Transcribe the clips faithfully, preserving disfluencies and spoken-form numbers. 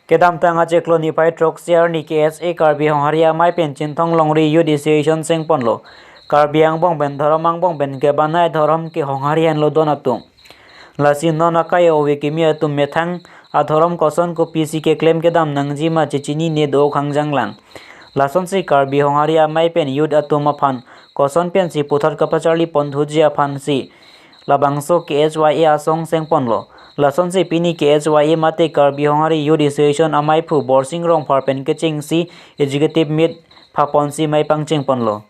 Kedamtang achiklo niphai throksi arni K S A Karbi Honghari Amei pen Chinthong Longri Youth Association chengponlo. Karbi angbong pen dhorom angbong pen kebanai dhorom ke Honghari henlo don atum. Lasi non akai ove kimi atum methang adhorom koson kopisi keklem kedam nangjima chechinine do khangjanglang. Lasonsi Karbi Honghari Amei pen youth atum aphan koson pensi puthot kapacharli ponthuji aphansi labangso K H Y A asong chengponlo. Lasonsi pini K H Y A mate Karbi Honghari Youth Association ameiphu Borsing Rongphar pen kechengsi executive meet phaponsi mei pangchengponlo.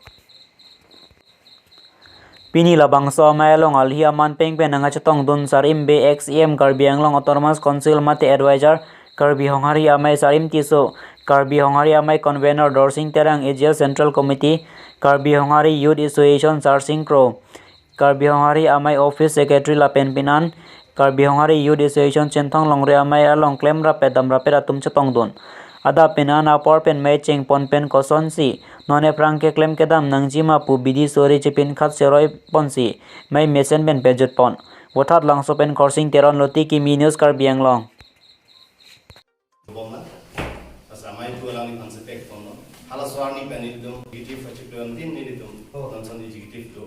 Pini labangso amei along alhi aman pengpen nangkachetongdun Sar Imbe, ex E M Karbi Anglong Autonomous Council mate advisor Karbi Honghari Amei, Sar Imtiso, Karbi Honghari Amei convener Dorsing Terang, A G L Central Committee, Karbi Honghari Youth Association Sarsing Kro, Karbi Honghari Amei Office Secretary lapen pinan Karbi Honghari Youth Association Chinthong Longri Amei along klemrap damrap atum chetongdun. Adap pinan apor pen mei chengpon pen kosonsi non ephrang keklem kedam nangjima pu bidi sori chepin khat seroi ponsi mei mesen pen pejutpon. Vothatlangso pen Khorsing Teron, Loti Kimi News, Karbi Anglong. Bomna, asa amei pu alang ni phansi pek bomno. Hala so arni pen ilitum executive achiklo antin ilitum, oh, non son executive do.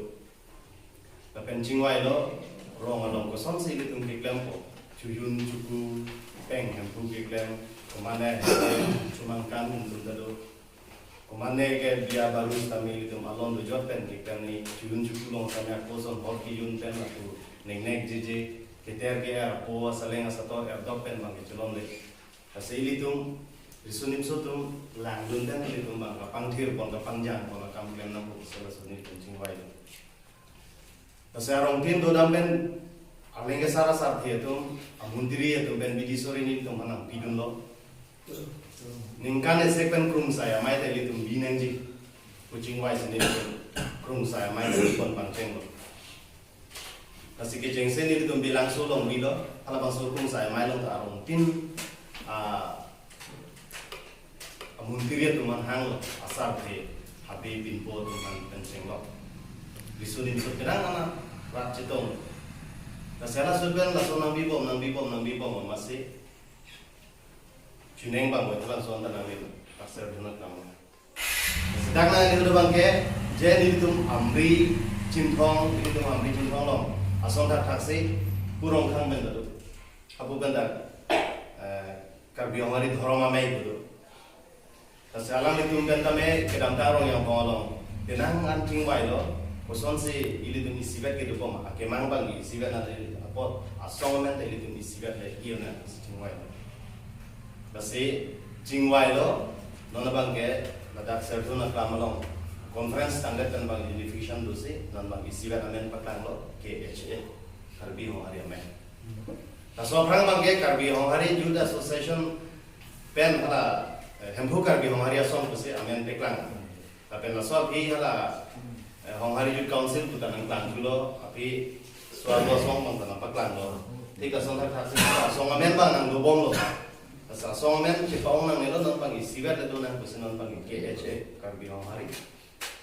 Lapen chingvailo, rong along kosonsi ilitum keklempo. Chojun choku, peng hemphu keklem, komane, chomangkan hemphu ta do. Komane ke biya baru tame ilitum alon dojot pen keklem ni, chojun choku along tame ako son hot kejun pen lapu nengnek jeje, keter ke-er apo asaleng asator erdok pen bang kechelongle. Lasi ilitum riso nimso atum langdun pen ilitum bang kapangthirpon kapangjangpon akam klem nangpo pusi laso nelitum chingvailo. Lasi arongtin dodam pen aleng ke sara sarthe atum, amuntiri atum pen bidi sori nelitum hanang pidunlo. Ningkan isi pen krungsai amei ta ilitum bi nangji pu chingvaisi nelitum krungsai amei ta pon pangchenglo. Lasi kechengsi nelitum bilangso along bilo, halabangso krungsai amei along ta arongtin, ah, amuntiri atum an hanglo, asarthe Habe Pinpo atum an pen chenglo. Riso nimso kedang ana rat chetong. Lasi halaso pen laso nangbibom, nangbibom, nangbibom amatsi chuneng bang boi thalang son ta nangli, Doctor Bernard Lamang. Sedak nang ini udah bangke, je nelitum Amri Chinthong, nelitum Amri Chinthong along ason thakthaksi pu Rongkhang pen ta do. Apu pen ta, eh, Karbi Honghari Dhorom Amei pu do. Lasi alanglitum pen tame kedamtang Rongjang Phong along penang an chingvailo, kosonsi ilitum isivet kedo poma, akemang bang isivet na apot asong amen ta ilitum isivet le iyo na chingvailo. Lasi chingvailo, non abangke ladak Serdun aklam along conference tangdet pen bang unification dosi, non bang isivet amen paklanglo, K H A, Karbi Honghari Amei. Laso aphrang bangke Karbi Honghari Youth Association pen hala, eh, Hemphu Karbi Honghari Asong pusi amen paklang. Lapen laso aphi hala, eh, Honghari Youth Council pu ta nangklangthulo, aphi Swargo Asong bang ta nangpaklanglo. Thik asong thakthaksi asong amen bang nangdobomlo. Asa asong amen chepa-ong nangnelo, non bang isivet le do nang pusi non bang K H A, Karbi Honghari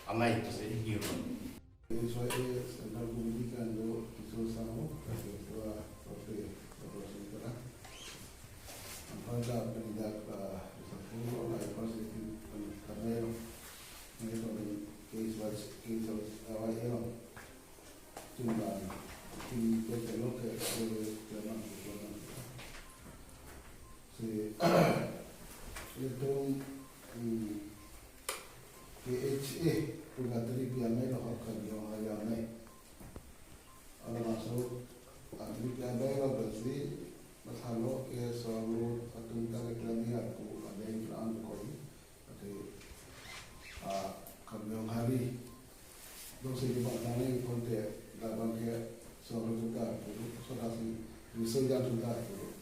Amei pusi iyo. K H Y A Central Committee kan do Kiso Sango, Ketua Partai Operasi Utara. Ang pada penindak, ah, Sango, ah, Operasi Utara, ini pemain K H Y A, K H Y A lo. Cuma, tim K H Y A lo ke, ke, ke, si, itu, hmm, K H A pu kateri pi amei lo, Karbi Honghari Amei. Ala masuk kateri pi amei lo, berarti mathalo ke solo atum ta keklem ni aku ada yang pernah koi. Ate, ah, Karbi Honghari dong si di bang tang ni konte, labang ke solo juta puluh, solo si riso jan juta puluh.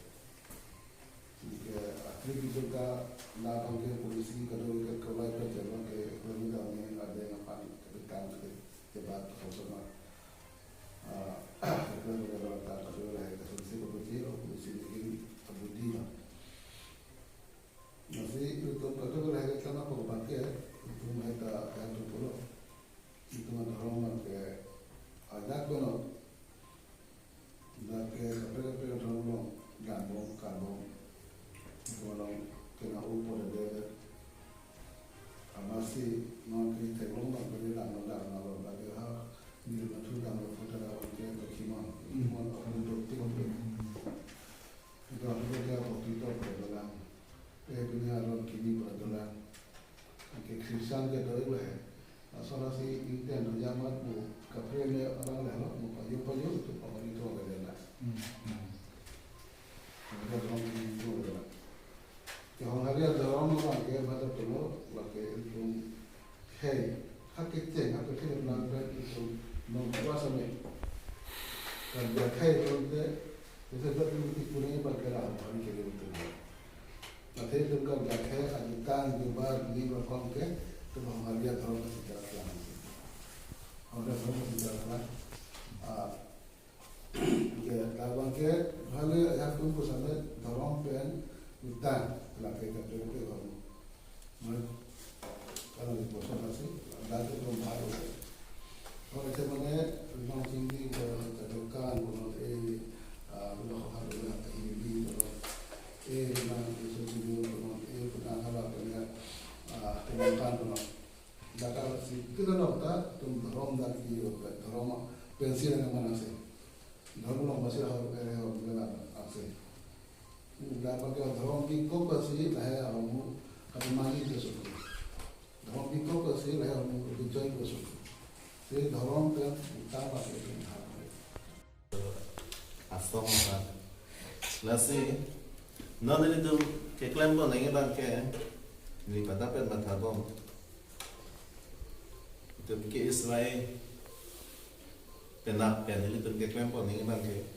Ke atri kitu ka na pangke polisi kado ke kawai ke jama ke kami dam ne ada yang apan ke tang ke jebat kosoma. Ah, ke kami dam ta kado lah ke sensei ko polisi, oh, polisi ni kin abudi lah. Nasi itu kado lah ke sama ko bangke itu mereka yang tu pulo. Itu mah orang ke ada kono. Dak ke kaprek kaprek dhorom along, dambom, karbom. Bolong kena upo de de. Amasi non kri theklong bang kri lang lang lang lang lagi ha. Nil mathu dam lo phuta da bang ke to kimon. Hmm. Kimon apun do ti ko pe. Ito apun do ke apun ti to pe dolang. Eh, dunia ron kini pura dolang. Anke Christian ke doi lo he. Asal si ingten do jamat bu kapre me abang le lo bu payo payo tu pamali tu abang le na. Hmm, hmm. Abang le lo tu abang le na. Ke Honghari adhorom abang ke bata tu lo, abang ke itum hei, hak ke cheng, hak ke cheng abang ke itum non kuasa me. Kan dia hei tu te, itu tu itum ti kuning abang ke lah, abang ke itum. Athe itum kan gakhe ajutan jubar ni rokom ke, itum Honghari adhorom ke sejak lang. Honghari adhorom ke sejak lang. Ah, ke, labang ke, hale ya tum pusame dhorom pen utang, lake ke pe pe hom. Mai, kalau di kosong nasi, lake ke mahal. Oke, semane, memang tinggi ke, kedukan, kono, eh, ah, udah hal udah ini, kono, eh, memang isu sini, kono, eh, pernah hal apa ya, ah, temukan, kono. Dakar si, kita dong ta, itum dhorom dak iyo, dhorom pensi na mana se. Dhorom long masih hal, eh, hal, mana se. Dapat ke dhorom bikok ke si lahai amu kata mani ke suku. Dhorom bikok ke si lahai amu ke joy ke suku. Si dhorom ke utama ke utama. Asong apa? Lasi, non ilitum keklem pon nangji abang ke, neli pada pen matha bom. Itum ke Israel, penap pen ilitum keklem pon nangji abang ke.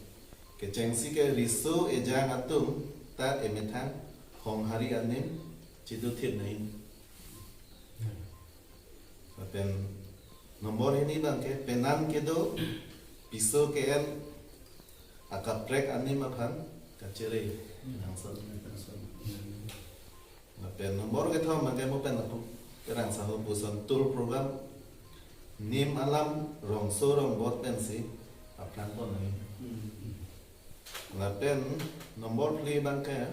Kechengsi ke riso ejang atum ta emethang Honghari anim chiduthip nai. Lapen nombor hini abang ke penan kedo piso ke-en akaprek anim aphan kachere. Langsung. Lapen nombor kethom abang ke mo pen ako kerang sango puson tour program nim alam rongso rongbor pensi aphrang pon nai. Lapen nombor phli abang ke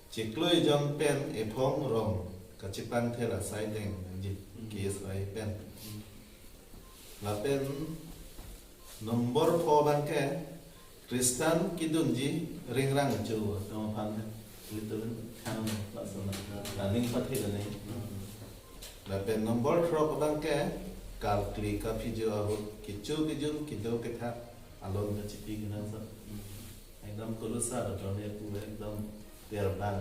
chiklo ejon pen ephong rong kachipangthir asai deng nangji, Hmm. K S Y pen. Hmm. Lapen nombor pho abang ke Christian kedunji ringrang cho, tama phan ke. Itu kan kan pasal na. Laning pathe laning. Lapen nombor throk abang ke karkli kaphijo ahut kecho kejun kedo kethak alon kachipi kenangsot. Ekdom kulusar atone ku ekdom terbang.